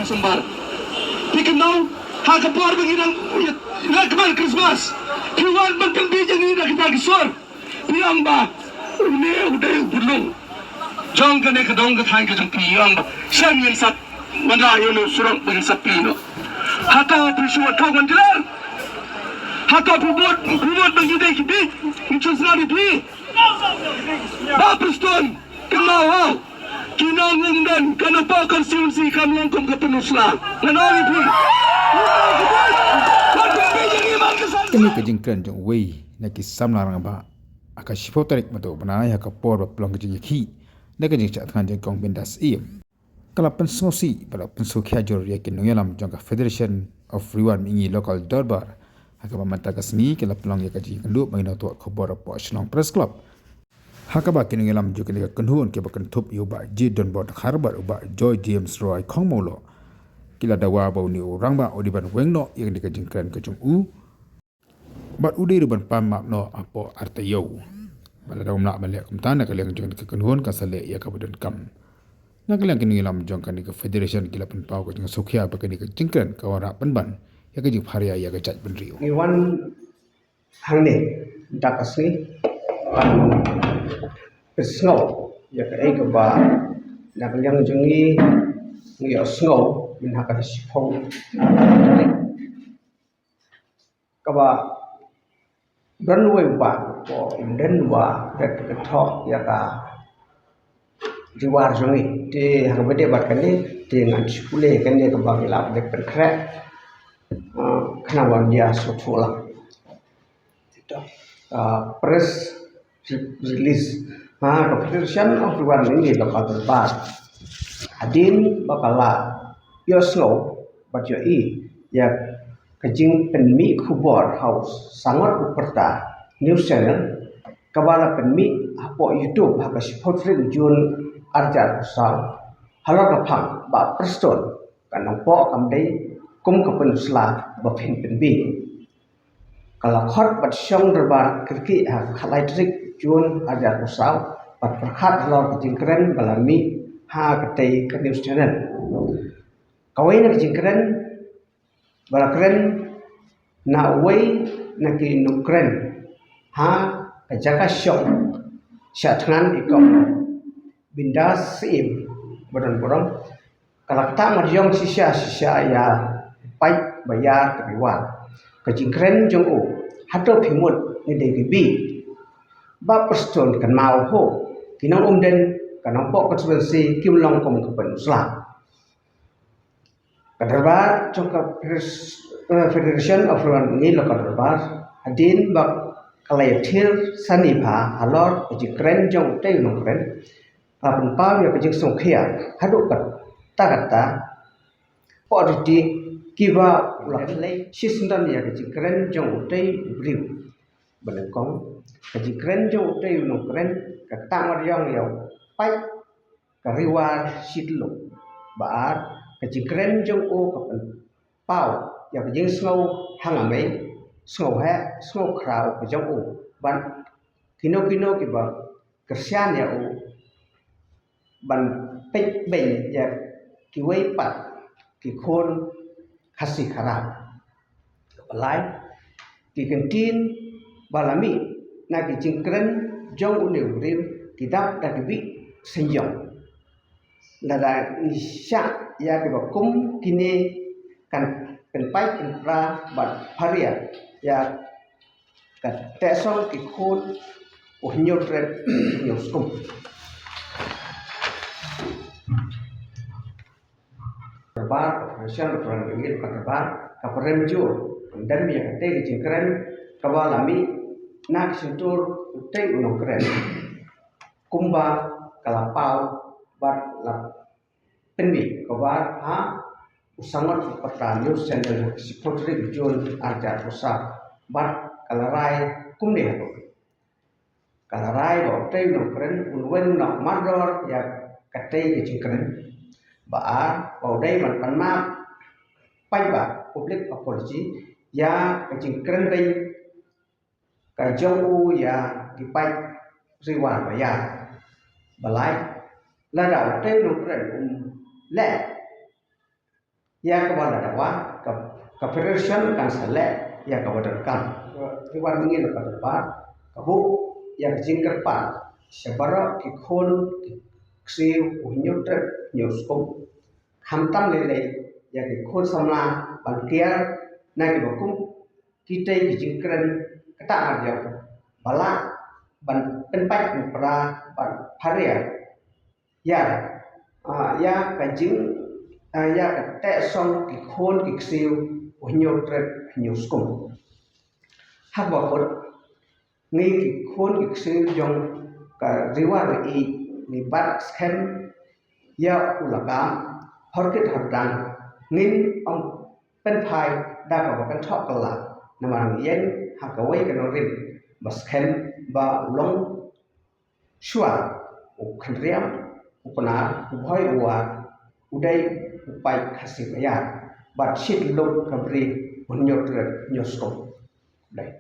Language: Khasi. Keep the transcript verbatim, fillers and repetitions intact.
Sumbar. Phi kynmaw ha ka por ba ngi dang ïa la kman Christmas. Phi wan ban pynbiej ïa ngi da kita ki sor. Phi ong ba une u dei u bynlung jong kane ka dong ka thaiñ ka jong phi, ong ba shen ngin sa wanrah ïa une u surok ba ngin sa plie noh. Hato phi shu wan thok wan jler? Hato phi bud, phi bud ba ngi dei ki biej? Ngi shu sngap ïa phi. Bah Prestone, kynmaw ho. Ki nongumdon ka Nongpoh constituency kam long kum ka Pynursla. Ngan ong ïa phi. Kane ka jingkren jong uwei na ki samla rangbah ha ka shiphew tarik mynta u bnai ha ka por ba pynlong ka jingïakhih na ka jingshah thngan jong i Kong Bindas Syiem, ka la pynsngewsih bad la pynsngewkhia jur ïa ki nongïalam jong ka Federation of Ri War Mihngi Local Dorbar, ha kaba mynta ka sngi ki la pynlong ïa ka jingïakynduh bad ki nongthoh khubor hapoh Shillong Press Club, ha kaba ki nongïalam jong kane ka kynhun kiba kynthup ïa u Bah G. Donbor Dkhar bad u Bah Joy James Roy Khongmawloh, ki la dawa ba une u rangbah u dei ban weng noh ïa kane ka jingkren ka jong u bad u dei ruh ban pan map noh hapoh ar taïew. Bad lada um lah ban leh kumta, na ka liang jong kane ka kynhun kan sa leh ïa kaba donkam. Na ka liang ki nongïalam jong kane ka federation ki la pynpaw ka jingsngewsih ba kane ka jingkren ka wanrah pynban ïa ka jingpharia ïa ka jaitbynriew. Ngi wan hangne da ka sngi ban pynsngew ïa kaei kaba na ka liang jong ngi ngi ïohsngew mynta ha ka shiphew tarik. Kaba don uwei u bah, ko, ym don uba ret ka thoh ïa ka Ri War jong ngi. Te ha kaba ïadei bad kane te ngan shu pule kane kaba ngi la dep pynkhreh, ah, khnang ba ngin ïa sngewthuh lang. Ah, press re-, release. Ha, ka Federation of Ri War Mihngi Local Dorbar, hadien ba ka la ïohsngew bad ïohi ïa ka jingpynmih khubor ha u Sangot u Pyrta News Channel, kaba la pynmih hapoh YouTube ha ka shiphew tarik June arhajar arphew saw, halor ka phang Bah Prestone, ka Nongpoh kam dei kum ka Pynursla ba phin pynbiej. Ka la khot bad shong dorbar kyrkieh ha ka khatlai tarik June arhajar arphew saw, bad pyrkhat halor ka jingkren ba la mih ha katei ka News Channel. Kawei na ka jingkren ba la kren na uwei na ki nongkren ha ka jaka shong shah thngan i Kong Bindas Syiem ba don burom, ka la ktah marïong shisha shisha ïa u paid ba ïar ka Ri War. Ka jingkren jong u, hato phi mut ngi dei ki biej? Bah Prestone kynmaw ho, ki nongumdon ka Nongpoh constituency kim long kum ka Pynursla. Ka dorbar jong ka Federation, eh, Federation of Ri War Mihngi Local Dorbar, hadien ba ka la ïathir sani bha halor ka jingkren jong utei u nongkren, ka la pynpaw ïa ka jingsngewkhia haduh katta katta, hapoh riti kiba u la kynlei shisyndon ïa ka jingkren jong utei u briew. Ba nyngkong, ka jingkren jong utei u nongkren ka ktah marïong ïa u paid ka Ri War shityllup. Ba ar, ka jingkren jong u ka pynpaw ïa ka jingsngew hangamei, sngewheh, sngewkhraw ka jong u bad kino kino kiba kyrshan ïa u ban peit beiñ ïa kiwei pat ki khun Khasi Khara. Ba lai, ki kyntien ba la mih na ki jingkren jong une u briew ki dap da ki bih synjong. Lada ngi shah ïa kiba kum kine kan pynpait pynpra bad pharia ïa ka tehsong ki khun u Hynñiewtrep Hynñiewskum. Dorbar, ka Federation of Ri War Mihngi Local Dorbar ka pyrem jur pyndem ïa katei ka jingkren kaba la mih na ka shyntur utei u nongkren, kumba ka la paw bad la pynmih kaba ha u Sangot u Pyrta News Channel ha ka shiphew tarik June arhajar arphew saw, bad ka la rai kumne haduh. Ka la rai ba utei u nongkren un weng noh mardor ïa katei ka jingkren. Ba ar, ba u dei ban pan map paidbah, public apology, ïa ka jingkren beiñ ka jong u ïa ki paid Ri War ba ïar. Ba lai, lada utei u nongkren um leh ïa kaba la dawa ka, ka federation kan sa leh ïa kaba donkam. Riwar mynnin ka dei ba ka buh ïa ka jingkyrpad sha baroh ki khun ki ksiew u Hynñiewtrep Hynñiewskum, khamtam lei lei ïa ki khun samla ban kiar na kiba kum kitei ki jingkren kata mar jong ba lah ban pynpait pynpra ban pharia ïa, ah, ïa ka jing, ah, ïa ka teh song ki khun ki ksiew u Hynñiewtrep Hynñiewskum. Haba kut ngi ki khun ki ksiew jong ka Riwar Ri ngi bat skhem ïa u lakam horkit hordang, ngin ym pynphai da kaba kynthoh kylla, namar ngi ïeng ha kawei ka nongrim ba skhem ba u long shuwa u Khynriam u Pnar u Bhoi u War u dei u paid Khasi Baïar bad shit luk ka bri u Hynñiewtrep Hynñiewskum. Khublei.